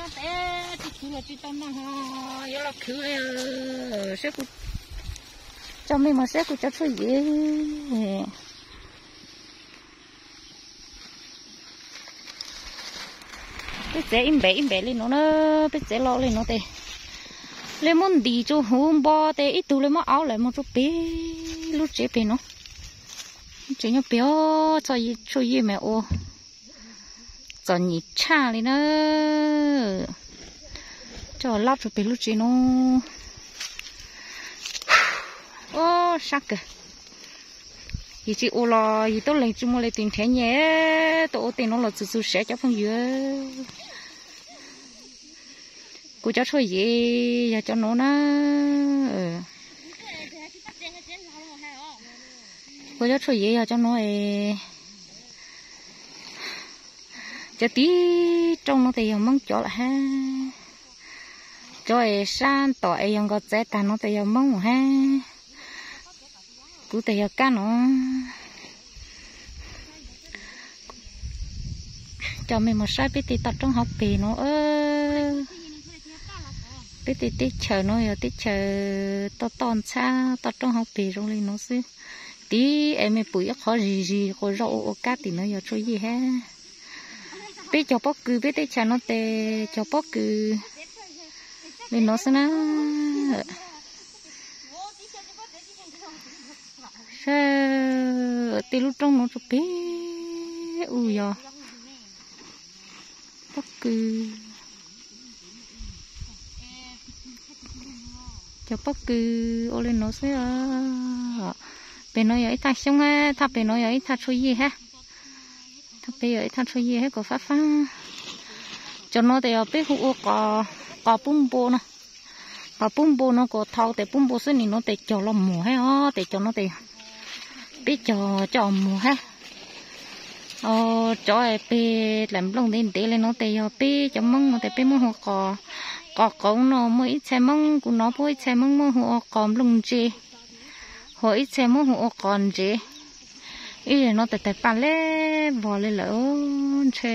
Tsis khwv los tsis tau noj ho, yuav los khwv li. Saib kuv, coj mej mus saib kuv cov tshuaj yev. Peb txev ib npem ib npem li no na, peb txev los li no tes li muab ntim tsuj huv npo tes ib tug li muab auv lawm mus rau pem lub tsev pem no. Tsev nyob pem os, txhua tshuaj yeej mas ua txom nyem tshaj li na. Coj lab rau pem lub tsev no. Ub, sab kawg. Yus tsis ua los yus tub leeg tsis muaj leej twg nrhiav nyiaj, tuaj ua tej no los txus txus siab cov phooj ywg. Kuv cov tshuaj yev yog cov no na. Kuv cov tshuaj yev yog cov no es, cov tib rooj no tes yog Hmoob cov lawm hab. Cov es sab tom es yog nkos txav tag no tes yog Hmoob hab. Kuv tes yog kab no. Coj mej mus saib peb tej toj roob hauv pes no. Peb tej teb chaws no yog teb chaws toj toj ntxhab, toj roob hauv pes zoo li no xwb. Tib es mej pum ib qhov zig zig quas zog ua ua kab tim no yog tshuaj yeej hab. Peb cog pob kws, peb teb chaws no tes cog pob kws li no xwb na. Saib tej lub roob no rau pem u yog pob kws. Cog pob kws ua li no xwb os. Pem no yog ib thaj xyoob hab, thaj pem no yog ib thaj tshuaj yeej hab. Thaj pem yog ib thaj tshuaj yeej hab kom fab fab. Cov no tes yog peb hu ua qos pub npo no. Qos pub npo no kom thau tes pub npo xwb, nim no tes cog los muag hab os, tes cov no tes peb cog coj muag hab. Cov peg dlaim nplooj ntev ntev li no tes yog peb cov Hmoob no tes peb muab hu qos, qos qoov no. Muaj ib txhia Hmoob kuv nov puab ib txhia Hmoob muab hu ua qos nplooj ntse, ho ib txhia muab hu ua qos ntsev. Ib yam no tes tawg paj leb vog li lawm. Ntshe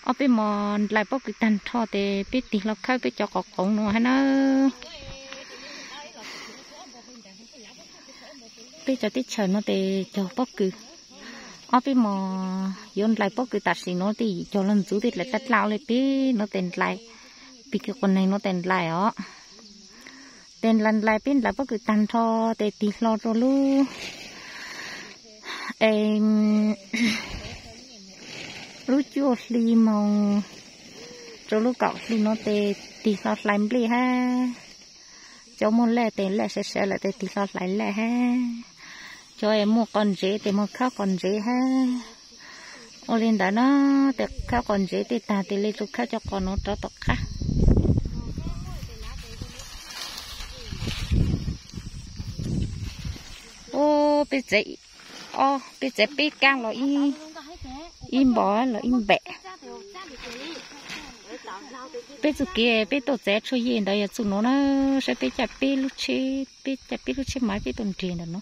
ob peb mos nplai pob kws tag nrho tes peb tig hlo khawb peb cov qos qoov no hab na. Peb cov teb chaws no tes cog pob kws, ob peb mos yuav nplai pob kws tam sim no tej yim cog los ntxuv tej dlaim dlaj dlaj li peb no tes nplai, pig kws quas neeg no tes nplai os. Tes nplai nplai peb nplai pob kws tag nrho tes tig hlo rau lub, es lub cuaj hli moos rau lub kaum hli no tes tig hlo hlais nplej hab. Cov muaj laj tes laj sawv sawv lawm tes tig hlo hlais laj hab. Cov es muaj qos ntsev tes mus khawb qos ntsev hab. Ua li ntawd na, tes khawb qos ntsev tej tag tes li tsuas khawb cov qos no rov tom qab. Ub, peb txev, peb txev peb kab los ib npo los ib npem. Peb txuj kev peb tuaj txev tshuaj yej ntawd yog txuj no na, saib peb caj peb lub tsheb, peb caj peb lub tsheb maiv peb tuaj nres ntawm no.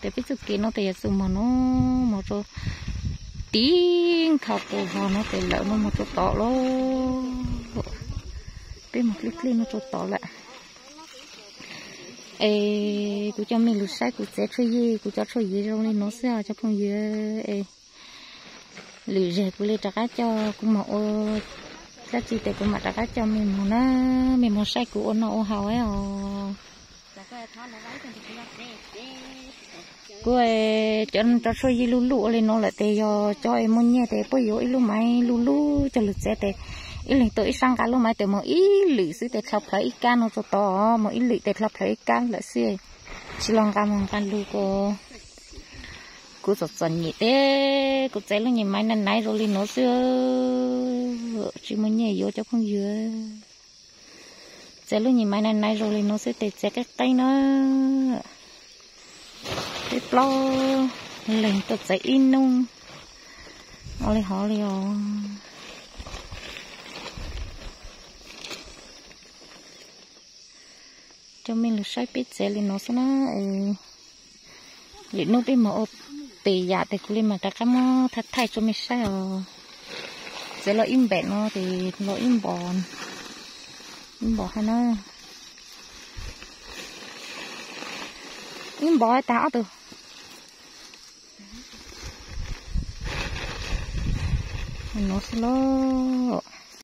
Tes peb txuj kev no tes yog txuj mog no, mog rau tib nkhaus pus vog no tes lawm no mog rau tod lauj. Peb mog dlib dlib no rau tod lawm. Es kuv coj mej lug saib kuv txev tshuaj yej, kuv cov tshuaj yej zoo li no xwb os cov phooj ywg. Es lwm zaug kuv li rov qab coj kuv mog ua dab tsi tes kuv mam rov qab coj mej mog na, mej mog saib kuv ua noj ua haus os. Kuv cov tshuaj yej luj luj ua li no lawm tes yog cov es muaj nyiaj tes puab yuav ib lub maiv luj luj coj lug txev tes ib leeg tuaj ib sab nqa lub maiv tes mog ib lwm xwb tes dlhau plhawv ib kab no rau tod, mog ib lwm tes dlhau plhawv ib kab lawm xwb. Tsis los nqa mog nqa lug kuv, kuv txom txom nyem tes kuv txev lub nyuag maiv naiv naiv zoo li no xwb, tsis muaj nyiaj yuav cov phooj ywg. Txev lub nyuag maiv naiv naiv zoo li no xwb tes txev qeeb qeeb na. Peb plaub leeg tuaj txev ib hnub ua li hov li os. Coj mej lug saib peb txev li no xwb na. Lwm hnub peb mog ua pem yam tes kuv li mam rov qab muab thaij thaij rau mej saib os. Txawm los ib npem no ces los ib npos, ib npos hais na, ib npos tag ob tug. No xwb lauj.